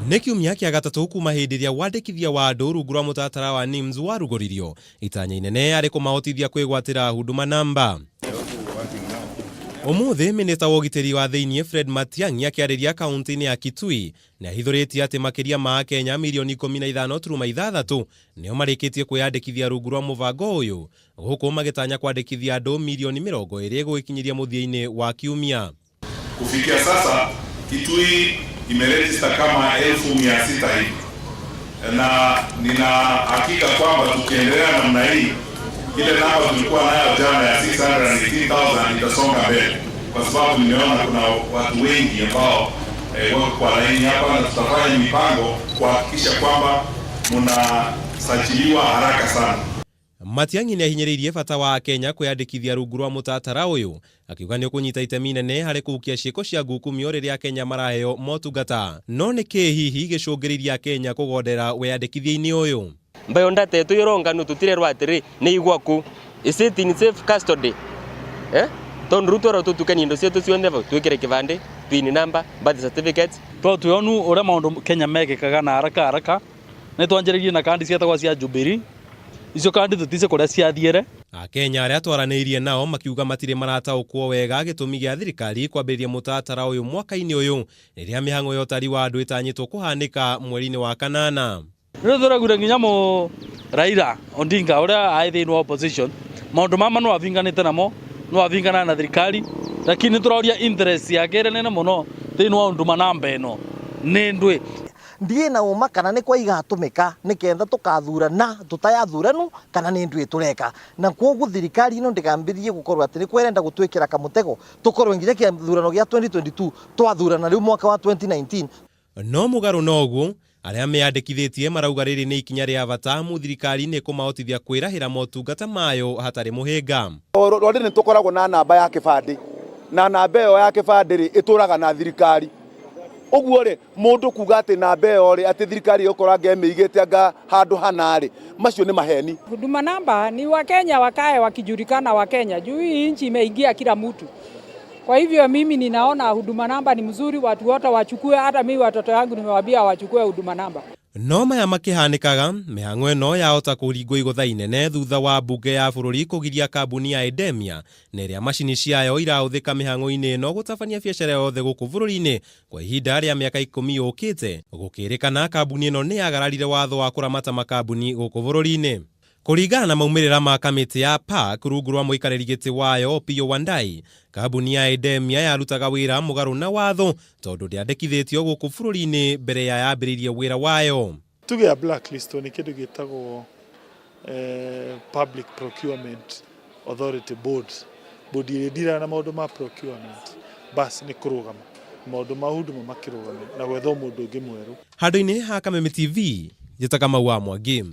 Nĩ kiumia kĩa gatatũ kuma hĩndĩ ĩrĩa wandĩkithia wa andũ rungu rwa mũtaratara wa NIMS warugũririo, itanya inene arĩ kũmahotithia kwĩgwatĩra Huduma Namba. Ũmũthĩ mĩnĩsta wa ũgitĩri wa thĩinĩ Fred Matiang'i akĩarĩria kaunti-inĩ ya Kitui nĩ ahithũrĩtie atĩ makĩria ma Akenya mirioni 15.6 nĩo marĩkĩtie kwĩyandĩkithia rungu rwa mũbango ũyũ, gũkũ magĩtanya kwandĩkithia andũ mirioni 20 gũgĩkinyĩria mũthia-inĩ wa kiumia. Kufikia sasa Kitui imerejista kama 600,000 hivi, na nina hakika kwamba tukiendelea namna hii, ile namba tulikuwa nayo jana ya 618,000 itasonga mbele, kwa sababu nimeona kuna watu wengi ambao wako kwa laini hapa, na tutafanya mipango kuhakikisha kwamba mnasajiliwa haraka sana. Matiang'i nĩ ahinyĩrĩirie bata wa Akenya kwĩyandĩkithia rungu rwa mũtaratara ũyũ, akiuga nĩ ũkũnyita itemi inene harĩ kũhukia ciĩko cia ngukumio rĩrĩa Akenya maraheo motungata. No nĩ kĩĩ hihi gĩcũngĩrĩirie Akenya kũgondera wĩyandĩkithia-inĩ ũyũ? Mbayo ndatetwo ironganu tutirerwo atiri ni igwaku. Is it in safe custody? Tondu riu twerwo tutukanie indo cietu cionthe vau, twikire kibandi, PIN number, birth certificates. Tondũ twĩonu ũrĩa maũndũ Kenya mekĩkaga na haraka haraka, nĩ twanjĩrĩirie na kandi cietagwo cia Jubilee. Icio kandi tũtice kũrĩa ciathiĩre. Akenya arĩa twaranĩirie nao makiuga matirĩ marataũkwo wega gĩtũmi gĩa thirikari kwambĩrĩria mũtaratara ũyũ mwaka-inĩ ũyũ rĩrĩa mĩhang'o ya ũtari wa andũ ĩtanyĩtwo kũhanĩka mweri-inĩ wa kanana. Rĩu tũraugire nginya mũ Raila Odinga ũrĩa arĩ thĩinĩ wa opposition, maũndũ mama no avinganĩte namo, no avingana na thirikari, lakini tũroria interest yake ĩrĩa nene mũno thĩinĩ wa Huduma Namba ĩno nĩ ndwĩ. Ndiĩ na ũma kana nĩ kwa igatũmĩka nĩ ketha tũkathurana tũtayathuranu kana nĩ ndwĩ tũreka, na kwoguo thirikari ĩno ndĩgambĩrĩrie gũkorwo atĩ nĩ kwerenda gũtwĩkĩra kamũtego tũkorwo nginya kĩthurano gĩa 2022 twathurana rĩu mwaka wa 2019. No mũgarũ na ũguo, arĩa meyandĩkithĩtie marauga rĩrĩ nĩ ikinya rĩa bata amu thirikari nĩ ĩkũmahotithia kwĩrahĩra motungata mayo hatarĩ mũhĩnga. Rwanda nĩ tũkoragwo na namba ya kĩbandĩ, na namba ĩyo ya kĩbandĩ rĩ ĩtũraga na thirikari. Ũguo rĩ mũndũ kuga atĩ namba ĩyo rĩ atĩ thirikari ĩgũkorwo anga ĩmĩigĩte anga handũ hana rĩ, macio nĩ maheni. Huduma Namba ni Wakenya wakae wakijulikana Wakenya, juu hii nchi imeingia kila mtu. Kwa hivyo mimi ninaona Huduma Namba ni mzuri, watu wote wachukue. Hata mimi watoto yangu nimewaambia wachukue Huduma Namba. No maya makĩhanĩkaga, mĩhang'o ĩno yahota kũringwo igũtha inene thutha wa mbunge ya bũrũri kũgiria kambuni ya Idemia na ĩrĩa macini ciayo irahũthĩka mĩhang'o-inĩ ĩno gũtabania biacara yothe gũkũ bũrũri-inĩ kwa ihinda rĩa mĩaka 10 yũkĩte. Gũkĩrĩkana kambuni ĩno nĩ yagararire watho wa kũramata makambuni gũkũ bũrũri-inĩ. Kũringana na maumĩrĩra ma kamĩtĩ ya PAC rungu rwa mũikarĩri gĩtĩ wayo Opiyo Wandayi, kambuni ya Idemia yarutaga wĩra mũgarũ na watho tondũ ndĩandĩkithĩtio gũkũ bũrũri-inĩ mbere ya yambĩrĩirie wĩra wayo. Tuge ya blacklist nĩ kĩndũ gĩtagwo Public Procurement Authority Board, board ĩrĩa ĩndiraga na maũndũ ma procurement, bas nĩ kũrũgama maũndũ ma huduma makĩrũgame na gwethwo mũndũ ũngĩ mwerũ. Handũ-inĩ ha Kameme TV, njĩtaga Kamau wa Mwangi.